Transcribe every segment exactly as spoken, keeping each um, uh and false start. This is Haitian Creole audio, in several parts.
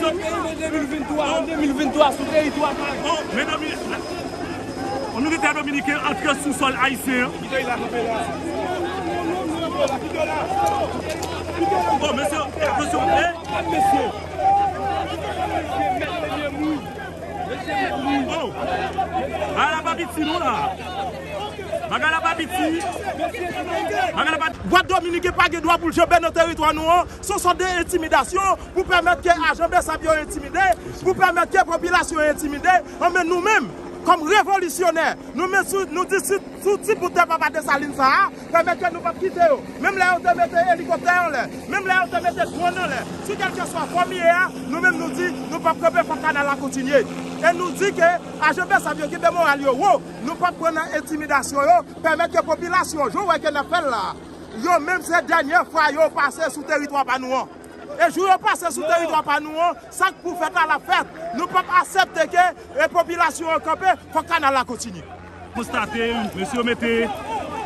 Peyi de de mil venntwa, de mil venntwa, sou teritwa pa. Oh, men Domi-, militè dominiken antre sou sòl ayisyen an. Oh, mesye, atansyon, eh! Oh! Bagay la pa piti, non, la. Bagay la pa piti. Bagay la pa... Dwat dominiken pa gen dwa pou l janbe nan teritwa nou an. Se yon sòt de entimidasyon pou pèmèt ke ajan BSAP yo entimide, pou pèmèt ke popilasyon entimide. Anben nou menm, kòm revolisyonè, nou menm sou, nou di si, sou ti bout tè Papa Desalin sa a, pèmèt ke nou p ap kite yo. Menm lè yo te mete elikoptè anlè, menm lè yo te mete dwòn anlè, sou kèlkeswa fòm li ye a, nou menm nou di, nou p ap kanpe, fòk kanal la kontinye. E nou di ke ajan BSAP yo kenbe moral yo wo, nou p ap pran nan entimidasyon yo, pèmèt ke popilasyon, jan w wè ke n ap fè l la, yo menm se dènyè fwa yo pase sou teritwa pa nou an. E jou yo pase sou teritwa pa nou an, sa k pou fèt la, l ap fèt. Nou p ap aksepte ke, e, popilasyon an kanpe, fòk kanal la kontinye. Konstate, mesye yo mete,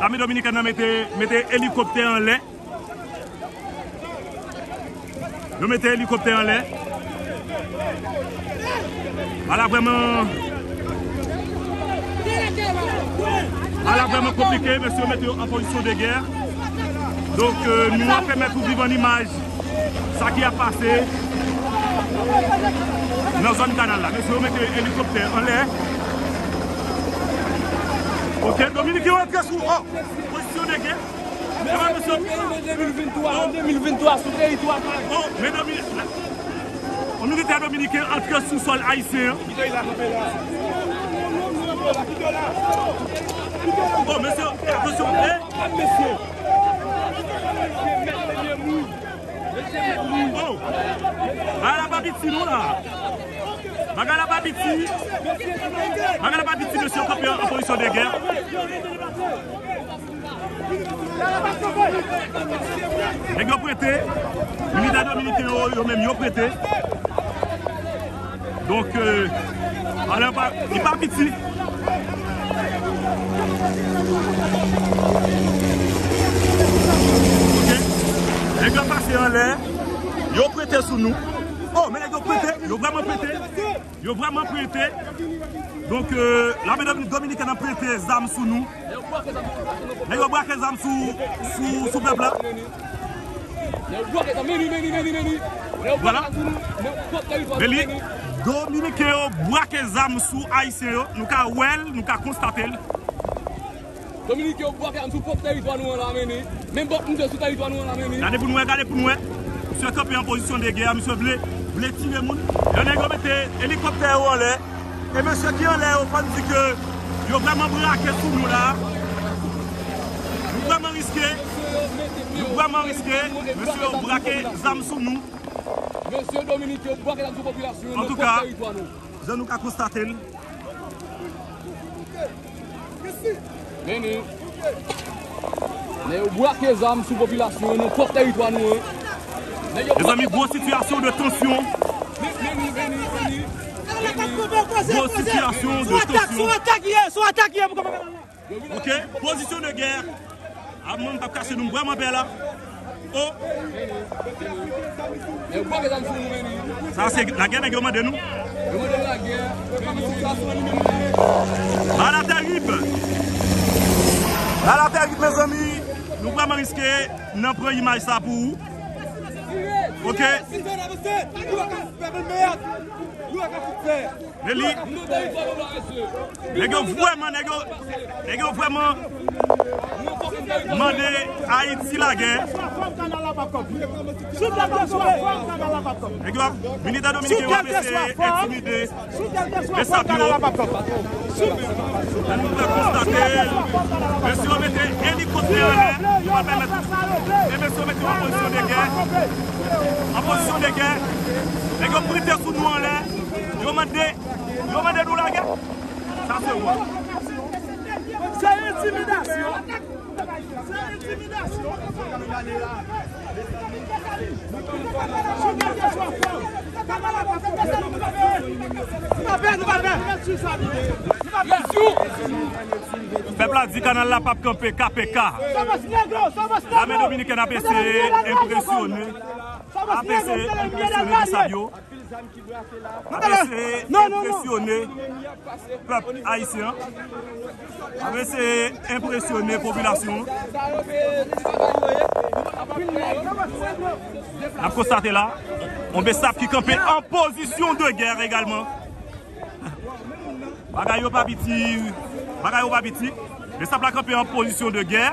lame dominikèn nan mete, mete elikoptè anlè. Yo mete elikoptè anlè. Bagay la vrèman, bagay la vrèman konplike, mesye yo mete yo an pozisyon de gè. Donk, euh, nou ap pèmèt ou viv an imaj sa ki ap pase nan zòn kanal la. Mesye yo mete elikoptè anlè. Ok, Dominiken yo antre sou, oh, pozisyon de gè. Men wè, mesye, peyi de de mil venntwa, de mil venntwa, sou teritwa pa. Oh, men Domi-, on militè dominiken antre sou sòl ayisyen an. Oh, mesye, atansyon, eh! Oh! Bagay la pa piti, non, la. Bagay la pa piti. Bagay la pa piti, mesye, kanpe an pozisyon de gè. Nèg yo prete, militè dominiken yo, yo menm yo prete. Donk, euh, alò pa, li pa piti. Ok. Nèg yo pase anlè, yo prete sou nou. Oh, men nèg yo prete, yo vrèman prete. Yo vrèman prete. Donk, euh, lame domi-, dominikèn nan prete zam sou nou. Nèg yo brake zam sou, sou, sou pèp la. Vwala. Men li, dominiken yo brake zam sou ayisyen yo. Nou ka wè l, nou ka konstate l. Dominiken yo brake zam sou pwòp teritwa nou an la, men li. Menm bòt misye sou teritwa nou an la, men li. Gade pou nou wè, gade pou nou wè. Misye kanpe an pozisyon de gè, misye vle, vle tire moun. Yo nèg yo mete elikoptè yo anlè. E mesye ki anlè yo, fò n di ke yo vrèman brake sou nou la. Nou vrèman riske. Nou vrèman riske. Mesye yo brake zam sou nou. Mesye dominiken yo brake zam sou popilasyon an nan pwòp teritwa nou. Antouka, jan nou ka konstate l. Men li. Nèg yo brake zam sou popilasyon an nan pwòp teritwa nou an. Mezanmi, gwo sitiyasyon de tansyon. Gwo sitiyasyon de tansyon. Ok, pozisyon de gè. A, mwen, m p ap kache nou, m vrèman pè la. Oh! Sa se lagè nèg yo mande nou. Bagay la tèrib. Bagay la tèrib, mezanmi. Nou vrèman riske nan pran imaj sa pou ou. Ok. Men li, nèg yo vrèman, nèg yo, nèg yo vrèman mande Ayiti lagè. Nèg yo ap, militè dominiken yo ap eseye entimide. Sou kèlkeswa fòm kanal la p ap kanpe. Sou kèlkeswa fòm kanal la p ap kanpe. Mesye yo mete elikoptè anlè, yo pa pèmèt. E mesye yo mete yo an pozisyon de gè. An pozisyon de gè. Nèg yo prete sou nou anlè. Yo mande, yo mande nou lagè. Sa se wòl. Se entimidasyon. Pèp la di kanal la p ap kanpe, K P K. Lame dominikèn ap eseye enpresyone, ap eseye enpresyone bisab yo. N ap eseye enpresyone pèp ayisyen an. N ap eseye enpresyone popilasyon an. N ap konstate la, yon BSAP ki kanpe an pozisyon de gè egalman. Bagay yo pa piti, bagay yo pa piti. BSAP la kanpe an pozisyon de gè.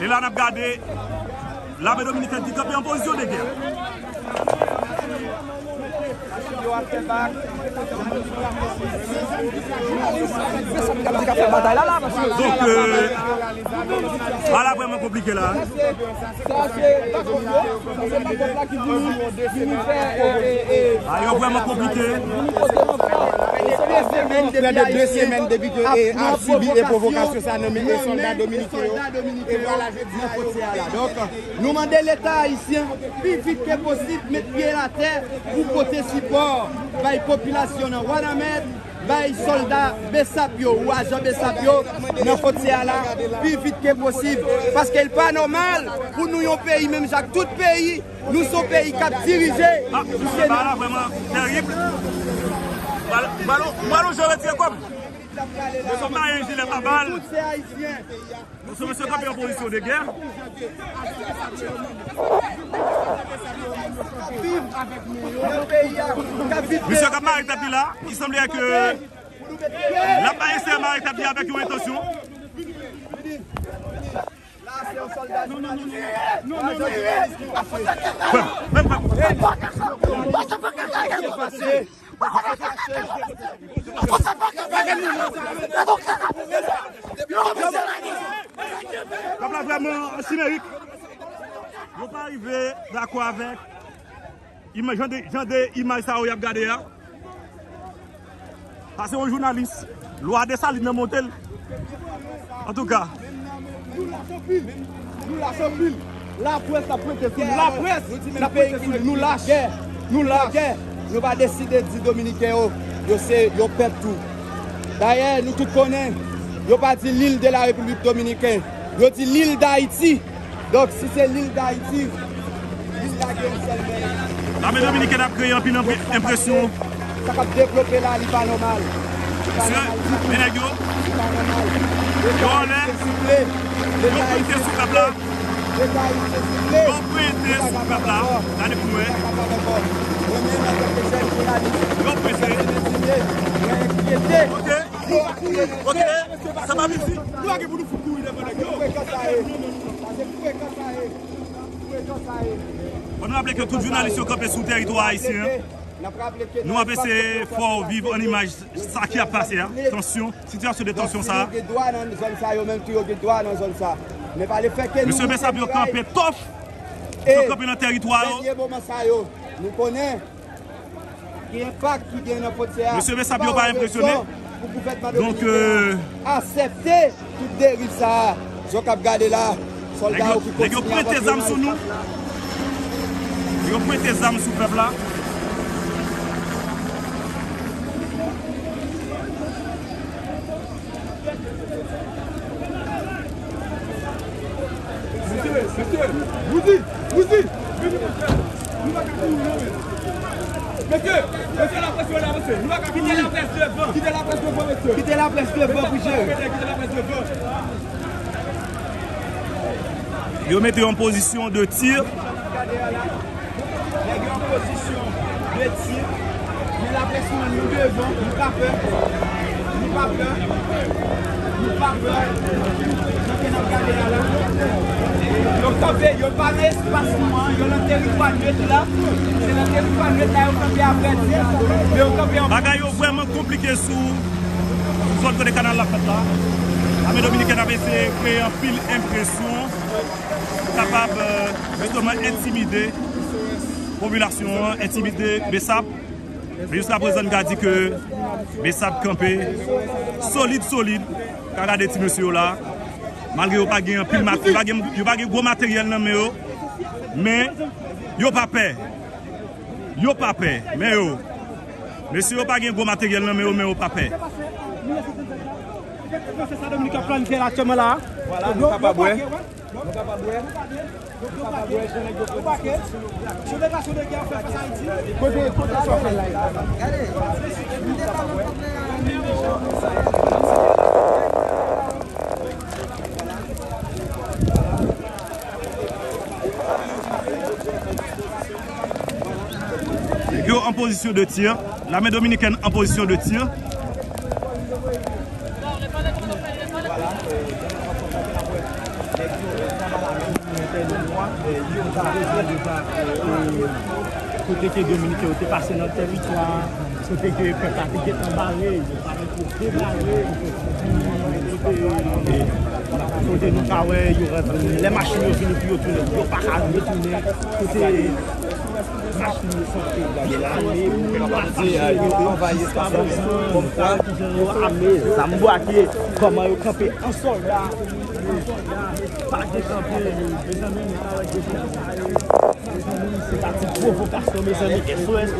E la n ap gade lame dominikèn ki kanpe an pozisyon de gè. Donk, euh, bagay la vrèman konplike la. Sa se backup yo. Sa se backup la ki vini, vini fè, e, e, e. Bagay yo vrèman konplike. Près de deux semaines depi ke, e, a sibi e pwovokasyon sa nan men e sòlda dominiken yo. E vwala jodi a yo. Donk, nou mande Leta ayisyen pi vit ke posib met pye l atè pou pote sipò bay popilasyon nan Wanament, bay sòlda BSAP yo ou ajan BSAP yo nan fwontyè a la pi vit ke posib. Paske l pa nòmal pou nou yon peyi, menm jan ak tout peyi, nou se yon peyi k ap dirije. Ah, misye ba la vrèman tèrib. Balo, balo, balo, je retire kòm. Mesye, mayen jilè pa bal. Tout se ayisyen. Mesye, mesye kanpe an pozisyon de gè. Misye k ap mare tèt li la, ki sanble ke l ap eseye mare tèt li avèk yon entansyon. Frè m, frè m, frè m. Pèp la vrèman chimerik. Yo pa rive dakò avèk ima-, jan de, jan de imaj sa yo y ap gade a. Sa se yon jounalis. Lwa Desalin nan monte l. Antouka. Nou lach anpil. Nou lach anpil. Laprès ap pwente sou nou. Laprès ap pwente sou nou. Nou lach. Nou lach. Nou pa deside di Dominiken yo, yo se yon pèp tou. Dayè, nou tout konnen, yo pa di l'île de la République Dominicaine. Yo di l'île d'Haïti. Donk, si se l'île d'Haïti, l'île la gen yon sèl mè. Lame dominikèn ap kreye anpil enp-, enpresyon. Sa k ap devlope la, li pa nòmal. Li pa nòmal ditou. Men nèg yo, li pa nòmal. Yo anlè. Leta ayisyen souple. Leta ayisyen souple. Leta ayisyen souple. Yo prete sou pèp la. Gade pou nou wè. Mwen menm, antanke jèn jounalis, yo prete. Mwen enkyete. Ok. Ok. Sa pa vin si. Nou pa gen pou nou fout kouri devan nèg yo. Frekan sa ye. Sa se frekan sa ye. Frekan sa ye. Fò nou raple ke tout jounalis yo kanpe sou tèritwa ayisyen an. Nou ap eseye fè w viv an imaj sa ki ap pase a. Tansyon, sitiyasyon de tansyon sa a. Yo gen dwa nan zòn sa, yo menm tou yo gen dwa nan zòn sa. Men pa le fè ke nou... Mesye BSAP yo kanpe tòf. Yo kanpe nan tèritwa yo. Dènye moman sa yo, nou konnen ki enpak ki gen nan fwontyè a. Mesye BSAP yo pa enpresyone. Donk, euh, aksepte tout deriv sa a. Jan w ap gade la, sòlda yo ki kontinye avanse nan espas la. Nèg yo pwente zam sou nou. Nèg yo pwente zam sou pèp la. Mesye, mesye, Woody, Woody, vini mesye. Nou pa ka kouri non, men. Mesye, mesye, laprès yo la, mesye. Nou pa ka kouri. Kite laprès devan. Kite laprès devan, mesye. Kite laprès devan pou jere. Kite laprès devan. Yo mete yo an pozisyon de tir. Nèg yo an pozisyon de tir. Men laprès nou menm, nou devan, nou pa pè. Nou pa pè. Nou pa pè. Jan ke n ap gade a la. Yo kanpe, yo pa nan espas nou an, yo nan tèritwa net la. Se nan tèritwa net la yo kanpe apre di. Men yo kanpe an... Bagay yo vrèman konplike sou, sou zòn kote kanal la fèt la. Lame dominikèn ap eseye kreye anpil enpresyon pou kapab, euh, jisteman entimide popilasyon an, entimide BSAP. Men jiskaprezan, n ka di ke BSAP kanpe solid, solid. Ka gade ti mesye yo la. Malgre yo pa gen anpil mat-, yo pa gen, yo pa gen gwo materyèl nan men yo. Men yo pa pè. Yo pa pè. Men yo. Mesye yo pa gen gwo materyèl nan men yo, men yo pa pè. Vwala, nou kapab wè. Nou ka pa bwè. Nou ka pa bwè, jan nèg yo fè diskosyon sou Lobak. Kote, kote sa w fè la? Nèg yo an pozisyon de tir. Lame dominikèn an pozisyon de tir. Kote ke Dominiken yo te pase nan teritwa, kote ke pèp la te gentan bare, yo pa gen pou debare, kote, kote nou ka wè yo rantre, lè machin yo vini pou yo tounen, yo pa ka retounen, kote machin yo soti, lame, yo anvayi espas la, kòmkwa yo ame, zam bwake, kòman yo kanpe an sòlda, an sòlda, pa gen kanpe, mezanmi, nou ka wè depi se pa ti pwovokasyon, mezanmi, S O S.